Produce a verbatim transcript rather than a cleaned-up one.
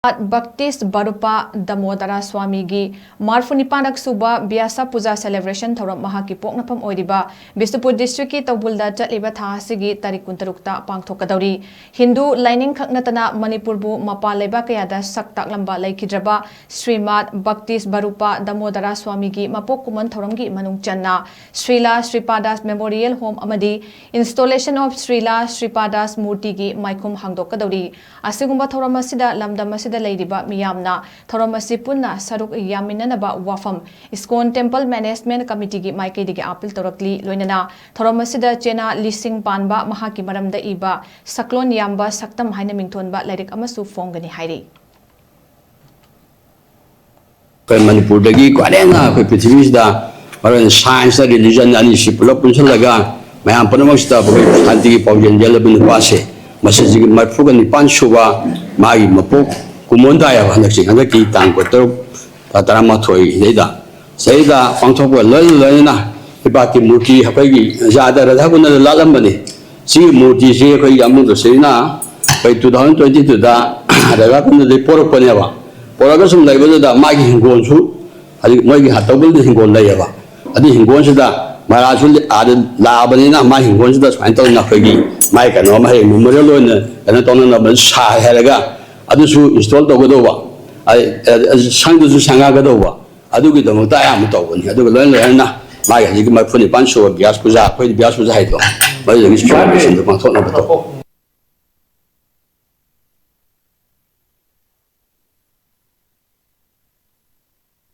ꯕꯛꯇꯤꯁ ꯕꯔꯨꯄꯥ ꯗꯃꯣꯗꯔꯥ ꯁ꯭ꯋꯥꯃꯤꯒꯤ ꯃꯔꯐꯨ ꯅꯤꯄꯥꯟꯔꯛ ꯁꯨꯕ ꯕ꯭ꯌꯥꯁ ꯄꯨꯖꯥ celebration ꯊꯧꯔꯝ ꯃꯍꯥꯛꯀꯤ ꯄꯣꯛꯅꯐꯝ ꯑꯣꯏꯔꯤꯕ ꯕꯤꯁꯅꯨꯄꯨꯔ district ꯀꯤ ꯇꯧꯕꯨꯜꯗ ꯆꯠꯂꯤꯕ ꯊꯥ ꯑꯁꯤꯒꯤ ꯇꯥꯔꯤꯛ ꯀꯨꯟꯇꯔꯨꯛꯇ ꯄꯥꯡꯊꯣꯛꯀꯗꯧꯔꯤ꯫ ꯍꯤꯟꯗꯨ ꯂꯥꯏꯅꯤꯡ ꯈꯛ ꯅꯠꯇꯅ ꯃꯅꯤꯄꯨꯔꯕꯨ ꯃꯄꯥꯟ ꯂꯩꯕꯥꯛ ꯀꯌꯥꯗ ꯁꯛ ꯇꯥꯛꯂꯝꯕ ꯂꯩꯈꯤꯗ꯭ꯔꯕ ꯁ꯭ꯔꯤꯃꯥꯠ ꯕꯛꯇꯤꯁ ꯕꯔꯨꯄꯥ ꯗꯃꯣꯗꯔꯥ ꯁ꯭ꯋꯥꯃꯤꯒꯤ ꯃꯄꯣꯛ ꯀꯨꯝꯑꯣꯟ ꯊꯧꯔꯝꯒꯤ ꯃꯅꯨꯡ ꯆꯟꯅ ꯁ꯭ꯔꯤꯂꯥ ꯁ꯭ꯔꯤꯄꯥꯗꯥꯁ Memorial Home ꯑꯃꯗꯤ Installation of ꯁ꯭ꯔꯤꯂꯥ ꯁ꯭ꯔꯤꯄꯥꯗꯥꯁ ꯃꯨꯔꯇꯤꯒꯤ ꯃꯥꯏꯈꯨꯝ ꯍꯥꯡꯗꯣꯛꯀꯗꯧꯔꯤ꯫ ꯑꯁꯤꯒꯨꯝꯕ ꯊꯧꯔꯝ ꯑꯁꯤꯗ ꯂꯝꯗꯝ ꯑꯁꯤꯗ ꯂꯩꯔꯤꯕ ꯃꯤꯌꯥꯝꯅ ꯊꯧꯔꯝ ꯑꯁꯤ ꯄꯨꯟꯅ ꯁꯔꯨꯛ ꯌꯥꯃꯤꯟꯅꯅꯕ ꯋꯥꯐꯝ ISKCON Temple Management Committeeꯒꯤ ꯃꯥꯏꯀꯩꯗꯒꯤ appeal ꯇꯧꯔꯛꯂꯤ꯫ ꯂꯣꯏꯅꯅ ꯊꯧꯔꯝ ꯑꯁꯤꯗ ꯆꯦꯅꯥ ꯂꯤꯁꯤꯡ ꯄꯥꯟꯕ ꯃꯍꯥꯛꯀꯤ ꯃꯔꯝꯗ ꯏꯕ ꯁꯛꯂꯣꯟ ꯌꯥꯝꯕ ꯁꯛꯇꯝ ꯍꯥꯏꯅ ꯃꯤꯡꯊꯣꯟꯕ ꯂꯥꯏꯔꯤꯛ ꯑꯃꯁꯨ ꯐꯣꯡꯒꯅꯤ ꯍꯥꯏꯔꯤ꯫ ꯑꯩꯈꯣꯏ ꯃꯅꯤꯄꯨꯔꯗꯒꯤ ꯈ꯭ꯋꯥꯏꯗꯒꯤ ꯍꯦꯟꯅ ꯑꯩꯈꯣꯏ ꯄ꯭ꯔꯤꯊꯤꯕꯤꯁꯤꯗ ꯃꯔꯨ ꯑꯣꯏꯅ science ꯅ religion ꯑꯅꯤꯁꯤ ꯄꯨꯂꯞ ꯄꯨꯟꯁꯤꯜꯂꯒ ꯃꯌꯥꯝ ꯄꯨꯝꯅꯃꯛꯁꯤꯗ ꯑꯩꯈꯣꯏ ꯁꯥꯟꯇꯤꯒꯤ ꯄꯥꯎꯖꯦꯜ ꯌꯦꯜꯂꯕ ꯅꯨꯄꯥꯁꯦ, ꯃꯁꯤꯁꯤꯒꯤ ꯃꯔꯐꯨꯒ ꯅꯤꯄꯥꯟ ꯁꯨꯕ ꯃꯥꯒꯤ ꯃꯄꯣꯛ ꯀꯨꯝꯑꯣꯟ ꯇꯥꯏꯌꯦꯕ ꯍꯟꯗꯛꯁꯦ, ꯍꯟꯗꯛꯀꯤ ꯇꯥꯡ ꯀꯨꯟꯇꯔꯨꯛ, ꯊꯥ ꯇꯔꯥꯃꯥꯊꯣꯏ ꯁꯤꯗꯩꯗ, ꯁꯤꯗꯩꯗ ꯄꯥꯡꯊꯣꯛꯄꯒ ꯂꯣꯏꯅ ꯂꯣꯏꯅꯅ ꯏꯄꯥꯀꯤ ꯃꯨꯔꯇꯤ ꯑꯩꯈꯣꯏꯒꯤ ꯖꯥꯗ ꯔꯥꯙꯥ ꯀꯨꯟꯗꯗ ꯂꯥꯠꯂꯝꯕꯅꯤ꯫ ꯁꯤꯒꯤ ꯃꯨꯔꯇꯤꯁꯤ ꯑꯩꯈꯣꯏ ꯌꯥꯝꯕꯨꯡ ꯗꯣꯁꯦꯔꯤꯅ ꯑꯩꯈꯣꯏ two thousand twenty two ꯗ ꯔꯥꯙꯥ ꯀꯨꯟꯗꯗꯒꯤ ꯄꯣꯔꯛꯄꯅꯦꯕ꯫ ꯄꯣꯔꯛꯑꯒ ꯁꯨꯝ ꯂꯩꯕꯗꯨꯗ ꯃꯥꯒꯤ ꯍꯤꯡꯒꯣꯜꯁꯨ, ꯍꯧꯖꯤꯛ ꯃꯣꯏꯒꯤ ꯇꯧꯕꯨꯜꯗ ꯍꯤꯡꯒꯣꯜ ꯂꯩꯌꯦꯕ꯫ ꯑꯗꯨ ꯍꯤꯡꯒꯣꯜꯁꯤꯗ ꯃꯍꯥꯔꯥꯖꯁꯨ ꯑꯥꯗ ꯂꯥꯛꯑꯕꯅꯤꯅ ꯃꯥ ꯍꯤꯡꯒꯣꯜꯁꯤꯗ ꯁꯨꯃꯥꯏꯅ ꯇꯧꯗꯅ ꯑꯩꯈꯣꯏꯒꯤ ꯃꯥꯏ ꯀꯩꯅꯣ ꯑꯃ ꯍꯌꯦꯡ memorial ꯑꯣꯏꯅ ꯀꯩꯅꯣ ꯇꯧꯅꯅꯕ ꯁꯥꯏ ꯍꯥꯏꯔꯒ ꯑꯗꯨꯁꯨ install ꯇꯧꯒꯗꯧꯕ, ꯑ, ꯑ, ꯁꯪꯗꯨꯁꯨ ꯁꯪꯒꯥꯒꯗꯧꯕ, ꯑꯗꯨꯒꯤꯗꯃꯛꯇ ꯑꯌꯥꯝꯕ ꯇꯧꯕꯅꯤ꯫ ꯑꯗꯨꯒ ꯂꯣꯏꯅ ꯂꯣꯏꯅꯅ ꯃꯥꯒꯤ ꯍꯧꯖꯤꯛꯀꯤ ꯃꯔꯐꯨ ꯅꯤꯄꯥꯟ ꯁꯨꯕ ꯕ꯭ꯌꯥꯁ ꯄꯨꯖꯥ, ꯑꯩꯈꯣꯏꯗꯤ ꯕ꯭ꯌꯥꯁ ꯄꯨꯖꯥ ꯍꯥꯏꯗꯣ, ꯃꯗꯨꯗꯒꯤ celebration ꯗꯨ ꯄꯥꯡꯊꯣꯛꯅꯕ ꯇꯧ꯫